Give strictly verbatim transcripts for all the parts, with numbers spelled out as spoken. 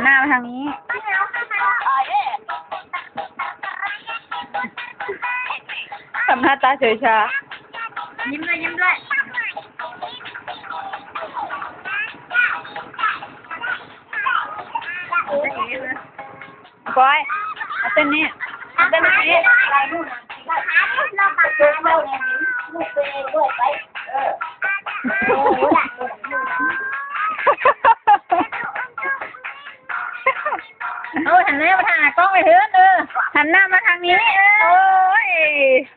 หน้ามาทางนี้ ทำหน้าตาเฉยชา ยิ้มด้วย ยิ้มด้วย บอย เอาเต้นนี้ เอาเต้นนี้ เอาหันหน้ามาทางกล้องไปเถอะ เออ หันหน้ามาทางนี้ เออ โอ้ย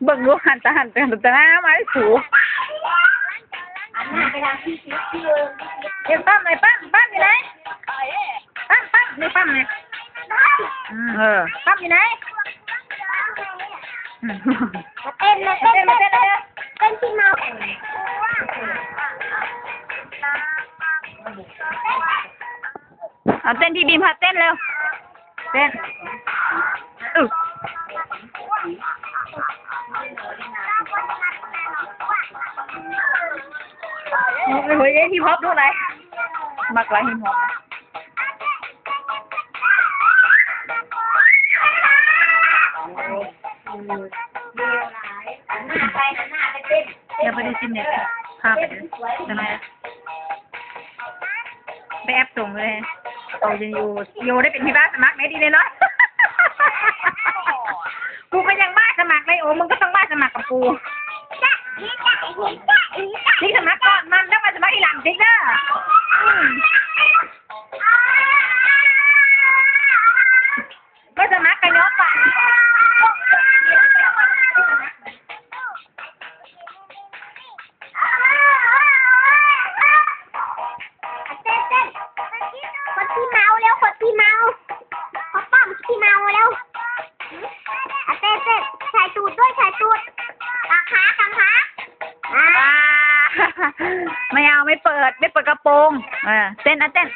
เบิ่งดู หันตาหันไปหันตาหน้ามาให้สู หันหน้าไปทางที่ เดี๋ยวปั๊มหน่อย ปั๊ม ปั๊มอยู่ไหน ปั๊ม ปั๊ม นี่ปั๊มนี่ อืม เออ ปั๊มอยู่ไหน เต้นเลย เต้น เต้น เต้น เต้น เต้นที่เมา เอาเต้นที่บีมพาเต้นเร็ว เต้น อึ โอ้ย เฮ้ย ฮิปฮอปดูอะไร มักหลายฮิปฮอป เดี๋ยวไปดูซิมเนี่ย พาไปดู ทำไม ไปแอปส่งเลย เอายังอยู่ อยู่ได้เป็นที่บ้านสมัครได้ดีเลยเนาะ กูก็ยังบ้าสมัครเลย โอ้ มึงก็ต้องบ้าสมัครกับกู นี่สมัครก่อน มันต้องมาสมัครทีหลังติ๊กเด้อ อืม มาสมัครกันเนาะ ป่ะ เต้น เต้น คนขี้เมาเร็ว คนขี้เมา เขาป้อมขี้เมาเร็ว อ่ะ เต้น เต้น ถ่ายตูดด้วย ถ่ายตูด กางขากางขา อ่า อ่า ไม่เอา ไม่เปิด ไม่เปิดกระโปรง อ่า เต้นนะ เต้น